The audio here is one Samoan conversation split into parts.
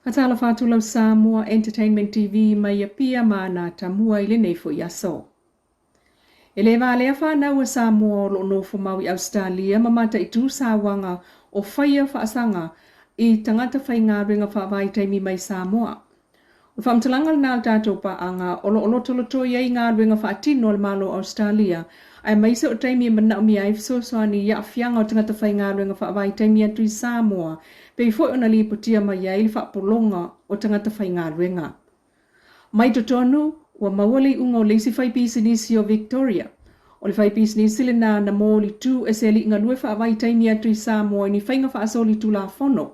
Faatalofa atu lau Samoa Entertainment TV mai Apia ma Natamua i lenei foi aso. E le valea fanau a Samoa o loo nofo mau i Ausetalia ma mataitu sauaga o faia faasaga i tagata faigaluega faavaitaimi mai Samoa. O le faamatalaga lena a le tatou paaga o lo o lotolotoi ai galuega faatino a le Malo o Ausetalia, aemaise o taimi e manaomia ai fesoasoani i aafiaga o tagata faigaluega faavaitaimi atu i Samoa, pei foi ona lipotia mai ai le faapologa o tagata faigaluega. Mai totonu, ua maua le iuga o le isi faipisinisi o Victoria. O le faipisinisi lena na molitu e se alii galue faavaitaimi atu i Samoa i ni faiga faasolitulafono,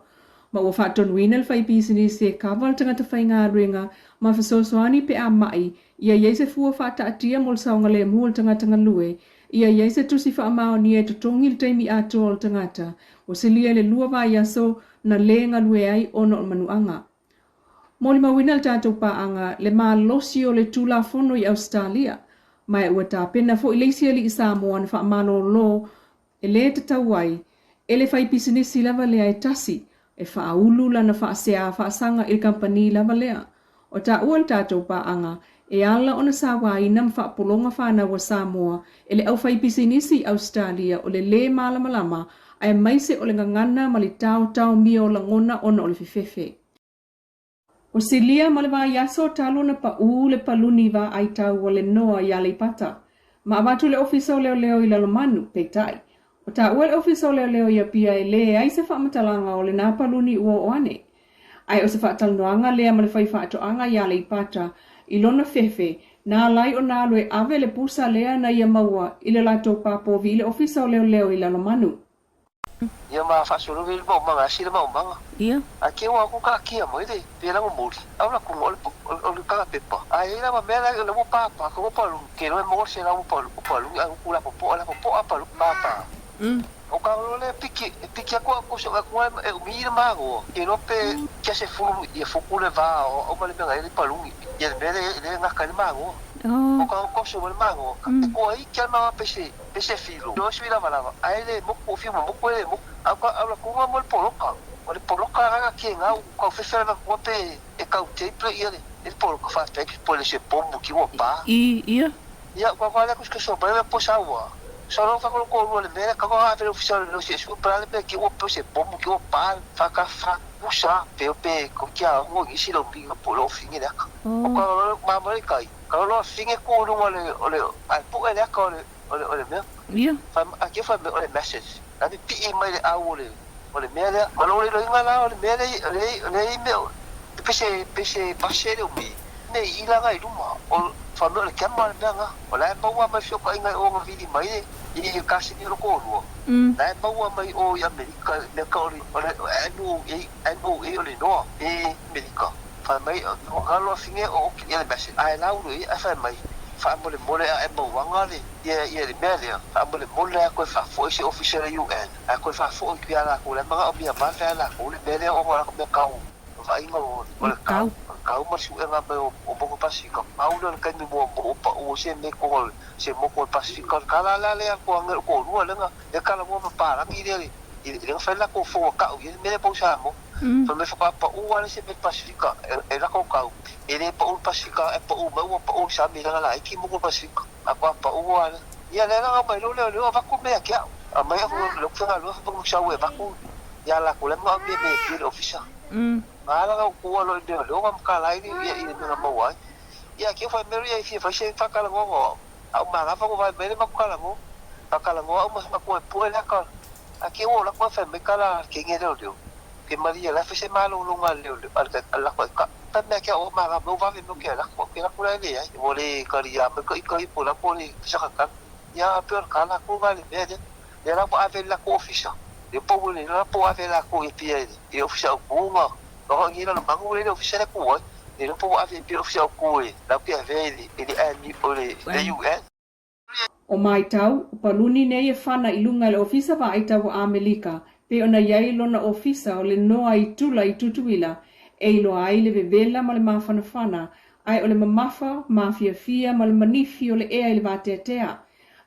ma ua faatonuina le faipisinisi e kava le tagata faigaluega ma fesoasoani pe a ma'i, ia i ai se fua faataatia mo le saogalemu o le tagata galue, ia i ai se tusi faamaonia e totogi le taimi atoa o le tagata ua silia i le lua vaiaso na lē galue ai ona o le manuaga. Molimauina le tatou paaga le malosi o le Tulafono i Ausetalia, ma e ua tapena foi le isi alii Samoa na faamalolo e lē tatau ai e le faipisinisi lava lea e tasi e faaulu lana faaseā faasaga i le kamupani lava lea. O taua le tatou paaga e ala ona sauaina ma faapologa fanau a Samoa e le aufaipisinisi i Ausetalia o le lē malamalama aemaise o le gagana ma le taotaomia o lagona ona o le fefefe. Ua silia ma le vaiaso talu ona paʻū le paluni vaai tau a le NOAA i Aleipata ma avatu le Ofisa o Leoleo i Lalomanu, peitai, o taua le Ofisa o Leoleo i Apia e leai se faamatalaga o lena paluni ua oo ane. Ae o se faatalanoaga lea ma le faifaatoaga i Aleipata i lona fefe na ala ai ona alu e ave le pusa lea na ia maua i le latou pā povi i le Ofisa o Leoleo i Lalomanu. Ia ma faasolo le maumaga asi le maumaga. Ia. A ke ua ku ka kia mai le pe la moli. Au la kunga o le o le kaka pepa. A e la ma mea la le mo pa pa ko pa lu ke lo mo se la mo pa lu pa lu a ku la po po la po po a pa lu pa pa. O ka lo le piki piki a ko ko so ka ku e mi le ma go. Ke lo pe kia se fulu ia fuku le va o o ma le mea le pa lu ia le mea le le ngaka le ma go. O ka ko so le ma go. E ko ai kia ma pe se pe se filo. Lo sui lava lava. A ele mo ko fi mo ko ele mo. A ka au la kunga mo le poloka. O le poloka ga ke nga u ka fe fe la ko pe e kau tape ia le le poloka fa pe po le se pombo ki o pa. I, ia. Ia ko ko le ko so ba po sa wa. So lo fa ko ko le me ka ko ha fe official lo se su pa le pe ki o pe se pombo ki o pa fa ka fa usa pe pe ko kia o ngi si lo pi po lo fi ngi le ka. O ka lo ma ma le kai. Ka lo fi ngi ko lu le o le ai po le ka o le o le o le mea. Ia. Fa a ke fa me o le message. La pi pi mai le au o le o le mea lea. Ma lo le lo inga la o le mea le le le me pe se pe se pase le mi. Me i la ngai luma o fa me o le kema le mea nga. O la e maua mai fio ka inga o nga vili mai le i ka se ni lo ko lua. La e maua mai o i Amerika me ka o le o le NOA NOA o le NOAA e Amerika. Fa mai o ka lo finge o ki le message. Ai la ulu i a fa mai. Fa mo le mole a e mauanga le ia ia le mea lea. Fa mo le mole a koe fa fo se official UN. A koe fa fo ki ala ko le manga o mia va fa la ko le mea lea o la me kau. Va inga o o le kau. Kau ma su nga me o o mo Pasifika. Au le kai mi mo mo pa o se me ko se mo ko Pasifika. Ka la la le ko anga ko lua le nga e kala mo pa rangi le i le fa la ko fo ka o ye me po sa mo. Fa me fa pa u ale se me Pasifika e la ko kau. E le pa u Pasifika e pa u ma u pa u sa mi la la ki mo ko Pasifika. A pa pa u ale. Ia le la mai lo le le va ku me kia. A mai o lo ka lo fa mo sa we va ku. Ia la ko le mo me me pi le ofisa. Ala ka ku lo le lo ka ka lai ni ia i me mo wa. Ia ke fa me ia fi fa se fa ka la ngo. Au ma ga fa ko va me le ma ka la ngo. Fa ka la ngo au ma ko pu le ka. A ke o la ko fa me ka la ke nge le le. Ke maria la fa se ma lo lo nga le le al ka la ko ka. Ta me ke o ma ga mo va me mo ke la ko ke la ko la le ai. Mo le ka ri ya me ko i ko i po la ko le sa ka ka. Ia pe ka la ko va le me le. Le la ko ave la ko ofisa. Le po le la po ave la ko i pia i ofisa o ku nga. O ngi la mangu le ofisa le ku ai. Le po ave pi ofisa o ku e. La ke ave le le ani o le le UN. O maitau, o paluni nei e fana i lunga i le Ofisa Vaai Tau o Amelika, pei ona i ai lona ofisa o le NOAA i Tula i Tutuila, e iloa ai le vevela ma le mafanafana, ae o le mamafa, mafiafia ma le manifi o le ea i le vateatea.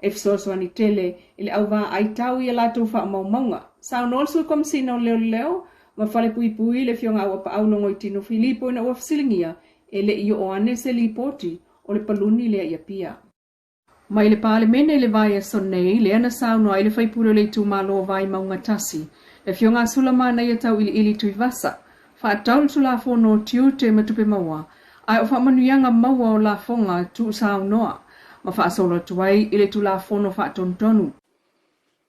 E fesoasoani tele i le au vaai tau i a latou faamaumauga. Saunoa le Sui Komesina o Leoleo, ma Falepuipui, le Afioga Auapaau Logoitino Filipo ina ua fesiligia e le i oo ane se lipoti o le paluni lea i Apia. Mai le Palemene i le vaiaso nei, lea na saunoa ai le faipule o le itumalo o Vaimauga 1, le Afioga a Sulamanaia Tauiliili Tuivasa, faatatau le Tulafono o Tiute ma Tupe Maua, ae o faamanuiaga maua o lafoga tuusaunoa, ma faasolo atu ai i le Tulafono Faatonutonu.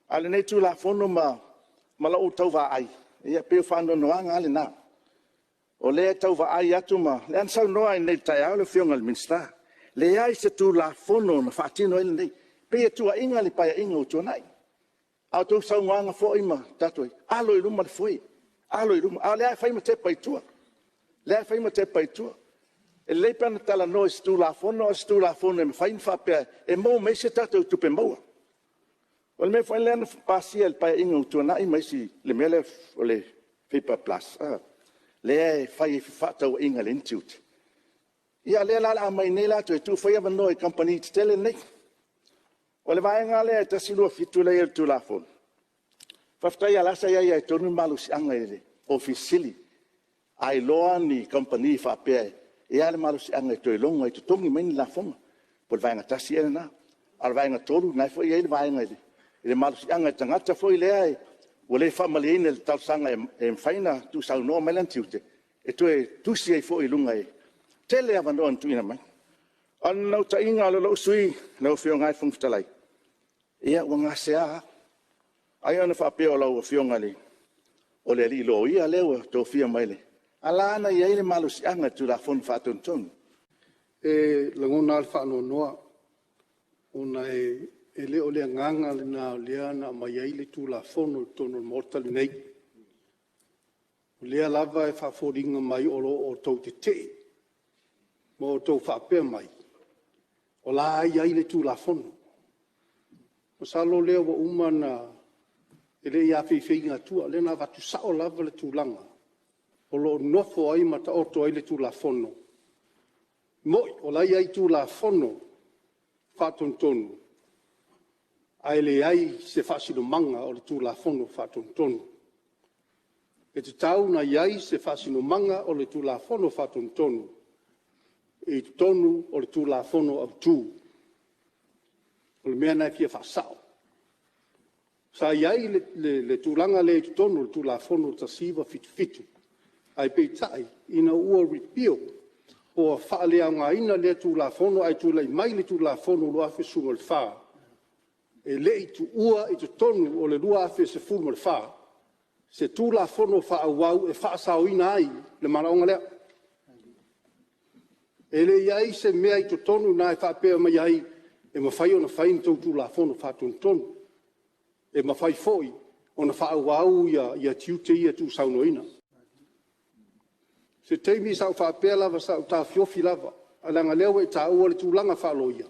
A o lenei Tulafono ma lau tau vaai, ia pei o le faanoanoaga lava lena. O lea e tau vaai atu ma… lea na saunoa ai nei i le taeao le Afioga i le Minisita, leai se Tulafono na faatino ai lenei. E pei e tuuaiina le Paeaiga ua tuanai. A o a outou saunoaga foi ma tatou, alo i luma le foe, alo i luma, a o lea lava e fai ma tepa i tua, lea lava e fai ma tepa i tua. E lelei pe ana talanoa i se Tulafono a o se Tulafono e mafai ona faapea e maua mai ai se tatou tupe maua. O le mea foi lea na pasia e le Paeaiga ua tuanai ma isi i le mea lea o le PACER PLUS lea e fai ai fefaatauaiga e leai ni tiute. Ia o lea la o le a aumai nei la toe tuu foi avanoa i kamupani tetele nei. O le vaega lea e 127 lea e i ai o le Tulafono, faafetai lava o la e sa i ai lava i totonu le malosiaga i le Ofisa Sili o Pulega. A iloa ni kamupani faapea e i ai lava le malosiaga e toe logo e totogi mai ni lafoga. Po o le vaega 1 ea lena. A o le vaega 3 o lena foi e i ai le vaega i le malosiaga i le tagata foi lea ua le faamalieina i le talosaga e mafai ona tuusaunoa mai lana tiute, e toe tusi ai foi i luga e tele avanoa na tuuina mai. A o le naunautaiga o lou sui usufono lau Afioga e i le Fofoga Fetalai, ia ua gasea lava. Ai ana faapea o lau Afioga o le alii loia lea ua tofia mai a o la e lava na i ai le malosiaga i le Tulafono Faatonutonu. E lagona lava le faanoanoa, ona e le o le agaga lena o lea na aumai ai le Tulafono i totonu o le Maota lenei. O lea lava e faafoliga mai o lo o outou tetee ma outou faapea mai, o la e i ai le Tulafono. Masalo o lea ua uma ona… e le i afeifei atua, o lea na avatu sao lava le tulaga o lo o nofo ai ma taoto ai le Tulafono. E moni o la e i ai Tulafono Faatonutonu, ae leai se faasinomaga o le Tulafono Faatonutonu. E tatau ona i ai se faasinomaga o le Tulafono Faatonutonu i totonu o le Tulafono Autu. O le mea lena e fia faasao. Sa i ai le tulaga lea i totonu o le Tulafono 1977, ae peitai ina ua repeal, ua faaleaogaina lea Tulafono ae tulai mai le Tulafono 2014, e le i tuua i totonu o le 2014 se Tulafono Faaauau e faasaoina ai le manaoga lea. E le i i ai se mea i totonu i ina e faapea mai ai, e mafai ona fai ni tou Tulafono Faatonutonu, e mafai foi ona faaauau tiute ia tuusaunoaina. O se taimi sa ou faapea lava sa ou taofiofi lava, ae leaga o lea ua e taua le tulaga faa-loia,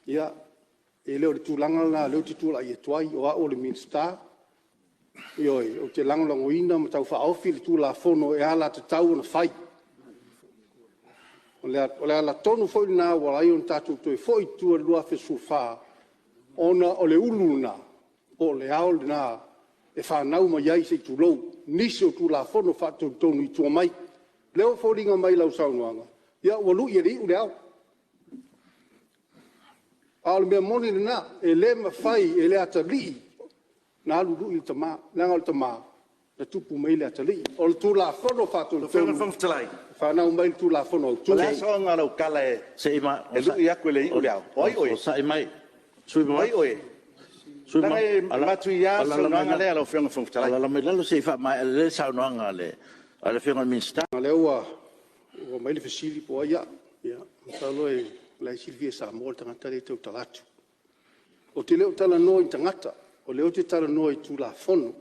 ia, e le o le tulaga lena o lea ou te tulai atu ai, o au o le Minisita, ioe, ou te lagolagoina ma taufaaofi le Tulafono e alagatau ona fai. O le ala tonu foi lena ua ala ai ona tatou toe foi i tua i le 2014, ona o le ulu lena, po o le ao lena e fanau mai ai se i tulou, nisi o Tulafono Faatonutonu i tua mai. O lea ua foliga mai i lau saunoaga, ia ua lui e le iu le ao. A o le mea moni lena, e le mafai e le atalii ona alu lui le tama, leaga o le tama na tupu mai ai le atalii. O le Tulafono Faatonutonu, Lau Afioga i le Fofoga Fetalai, e fanau mai le Tulafono Autu. O le a le saoaga o lau tala e lui atu e le iu le ao? O ai oe? Onosai mai le sui usufono O ai oe? Leaga e matuia le saunoaga lea lau Afioga i le Fofoga Fetalai. Alaala mai lalo se i faamaea lelei le saunoaga a le Afioga i le Minisita. Leaga o lea ua aumai le fesili po o ai au. Ia masalo o la e silafia e Samoa le tagata lea e tautala atu. Ou te le o talanoa i tagata, o lea ou te talanoa i Tulafono.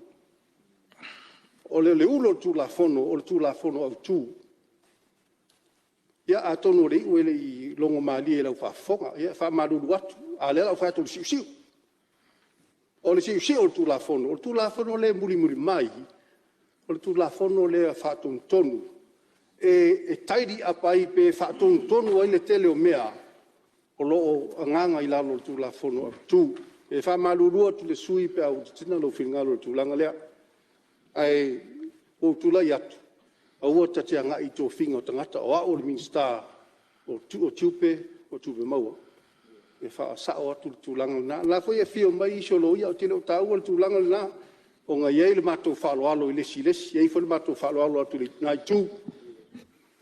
O le ulu o le Tulafono, o le Tulafono Autu. Ia atonu o le iu e le i logomalie i lau faafofoga. Ia e faamalulu atu, a o lea o le a ou fai atu o le siusiu. O le siusiu o le Tulafono, o le Tulafono lea e mulimuli mai, o le Tulafono lea Faatonutonu, e tidy up ai pe faatonutonu ai le tele o mea o lo o agaga i lalo o le Tulafono Autu. E faamalulu atu i le sui usufono pe a ua tetena lou finagalo i le tulaga lea. Ae Ua ou tulai atu, aua ta te agai i tofiga o tagata, o au o le Minisita o Tiute ma Tupe Maua, e faasao atu le tulaga lena. O la foi e afio mai nisi o loia, ou te le o taua le tulaga lena, ona e i ai le matou faaaloalo i le isi i le isi, e i ai foi le matou faaaloalo atu i lena Itu.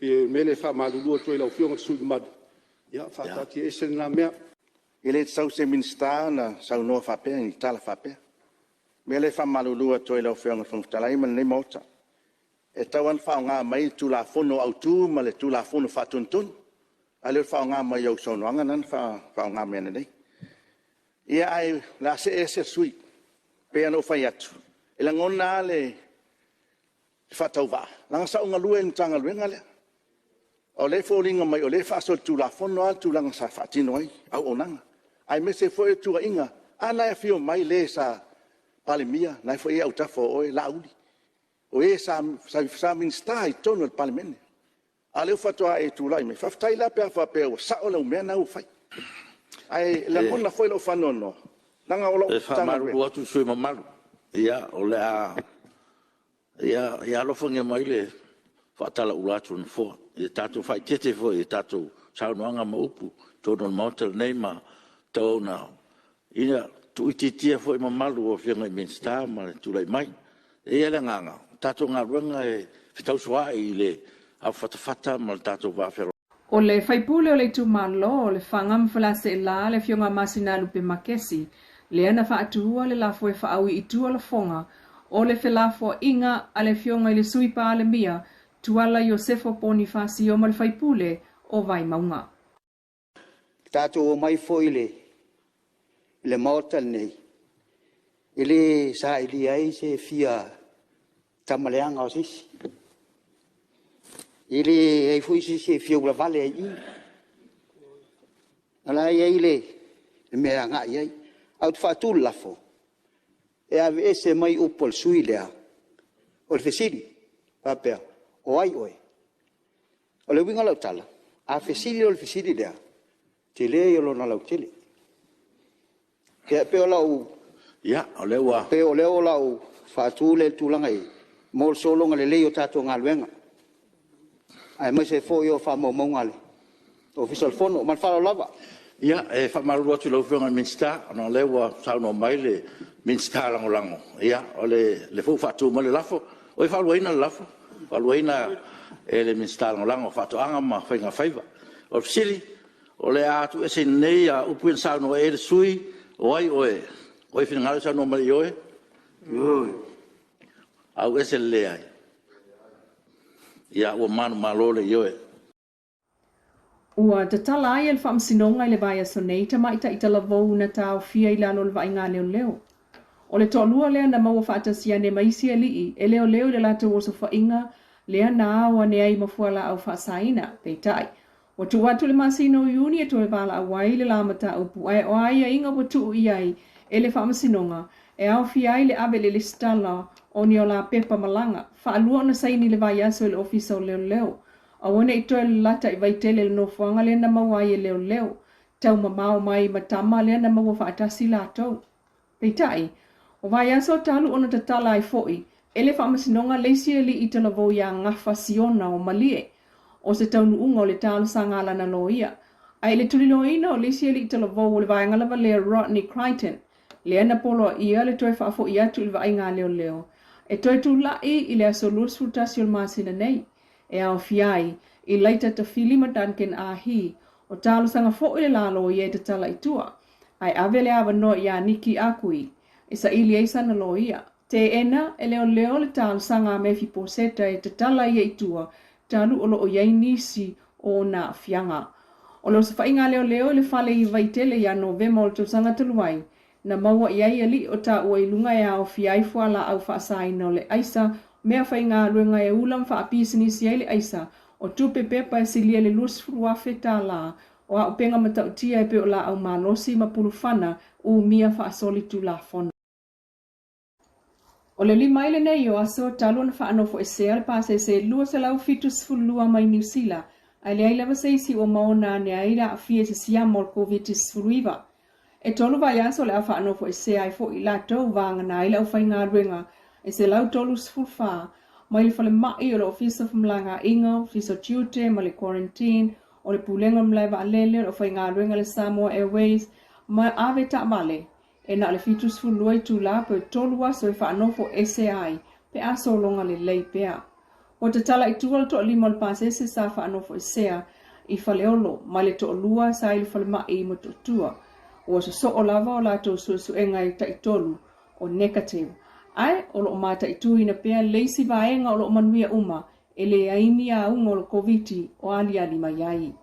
E pei o le mea lea e faamalulu atu ai i lau Afioga i le sui usufono mamalu, ia faataatiaese lena mea. E le tatau i se Minisita ona saunoa faapea i ni tala faapea. O le mea lea e faamalulu atu ai i lau Afioga i le Fofoga Fetalai ma lenei Maota, e tatau lava ona faaaoga mai le Tulafono Autu ma le Tulafono Faatonutonu, ae le o le faaaoga mai o au saunoaga na na faaaoga mai ananei. Ia ae o le a see ese le sui usufono. E pei lava ona ou fai atu, e lagona lava le faatauvaa, leaga sa ou galue ai i le Matagaluega lea. O lea e foliga mai o lea e faasolitulafono lava le tulaga sa faatino ai auaunaga, aemaise foi o tuuaiga. A lena e afio mai le sa Palemia, o lena foi e i autafa o oe Laauli, o e sa Minisita i totonu o le Palemene, a o lea faatoa e tulai mai. Faafetai la pe a faapea ua sao lau mea lena ua fai. Ae lagona foi lou faanoanoa, leaga o lau E Matagaluega. faamalulu atu i le sui usufono mamalu, ia alofagia mai le faatalaula atu a le Nofoa. Ia tatou faaeteete foi i a tatou saunoaga ma upu i totonu o le Maota lenei ma tauau ina tuuitiitia foi mamalu o Afioga i Minisita ma le tulai mai. E i ai le agaga, o le tatou galuega e fetausoai i le avafatafata ma le tatou vafealoaloai. O le faipule o le itumalo o Lefaga ma Faleaseela le Afioga Masinalupe Makesi, lea na faatuua le lafo e faaui i tua lafoga o le felafoaiga a le Afioga i le Sui Palemia Tuala Iosefo Ponifasio ma le faipule o Vaimauga. Tatou omai foi i le Maota lenei, e le sailia ai se fia tama leaga o se isi, e leai foi se isi e fia ulavale ai i i. O la e i ai le mea e agai i ai. Ae ou te faatu le lafo, E aveese mai upu a le sui usufono lea, o le fesili e faapea, o ai oe? O le uiga o lau tala, a fesili loa i le fesili lea, o le tele ia o lona lautele. Ia e pei o lau faatu lea i le tulaga lea, mo le sologa lelei o le tatou galuega, aemaise ai foi o faamaumauga a le Ofisa o le Fono. Ma le faaaloalo lava. Ia, e faamalulu atu i lau Afioga i le Minisita, ona o lea ua saunoa mai le Minisita Lagolago, o lea foi ua faatu mai le lafo. O e faaluaina le lafo? E faaluaina e le Minisita Lagolago o Faatoaga ma Faiga Faiva. O le fesili, o le a tuueseina nei upu ia na saunoa i ai le sui usufono, o ai oe? O ai e finagalo saunoa mai i le ioe? Auese le leai. Ia, ua manumalo le ioe. Ua tatala ai e le Faamasinoga i le vaiaso nei tamaitai talavou na taofia i lalo o le vaaiga leoleo. O le toalua lea na maua faatasi ane ma isi alii e leoleo i le latou osofaiga lea na ao ane ai ma fualaau faasaina. Peitai, ua tuu atu le masina o Iuni e toe valaau ai le la mataupu ae o aiaiga ua tuu i ai e le Faamasinoga e aofia ai le ave i le lesitala o ni ola pepa malaga faalua ona saini i le vaiaso i le Ofisa o Leoleo. Aua ne i toe lalata i Vaitele le nofoaga lea na maua ai e leoleo, tau mamao mai ma tama lea na maua faatasi latou. Peitai, o vaiaso talu ona tatala ai foi e le Faamasinoga le isi alii talavou ia Gafa Siona o Malie, o se taunuuga o le talosaga a lana loia. Ae i le tuliloaina o le isi alii talavou o le vaega lava lea Rodney Crichton, lea na poloaia le toe faafoi atu i le vaaiga a leoleo, e toe tulai i le aso 21 o le masina nei, e aofia ai i Laita Tafili ma Duncan Ahi, o talosaga foi le la loia e tatala i tua, ae ave le avanoa iā Niki Akui e saili ai sana loia. Teena e leoleo le talosaga a Mefiposeta e tatala ia i tua, talu o lo o i ai nisi o ona aafiaga. O le osofaiga a leoleo i le fale i Vaitele ia Novema o le tausaga talu ai, Na maua i ai alii o taua i luga e aofia ai fualaau faasaina o le aisa, mea faigaluega e ula ma faapisinisi ai le aisa, o tupe pepa e silia i le $20,000, o auupega matautia e pei o laau malosi ma pulufana umia faasolitulafono. O le lima ai lenei o aso talu ona faanofoesea le pasese 272 mai Niu Sila, ae leai lava se isi ua maona ane ai le aafia i se siama o le Koviti-19. E tolu vaiaso o le a faanofoesea ai foi i latou vagana ai le aufaigaluega e 134, mai le falemai, o le Ofisa o Femalagaaiga, Ofisa o Tiute ma le Quarantine, o le Pulega o le Malae Vaalele, o le Aufaigaluega a le Samoa Airways ma ave taavale e na o le 72 itula pe 3 aso e faanofo ese ai pe a sologa lelei pea. Ua tatala i tua le toalima o le pasese sa faanofoesea i Faleolo ma le toalua sa i le falemai i Motootua. Ua sosoo lava o latou suesuega e taitolu o negative, ae o lo o mataituina pea le isi vaega o lo o manuia uma e leai ni auga o le Koviti o aliali mai ai.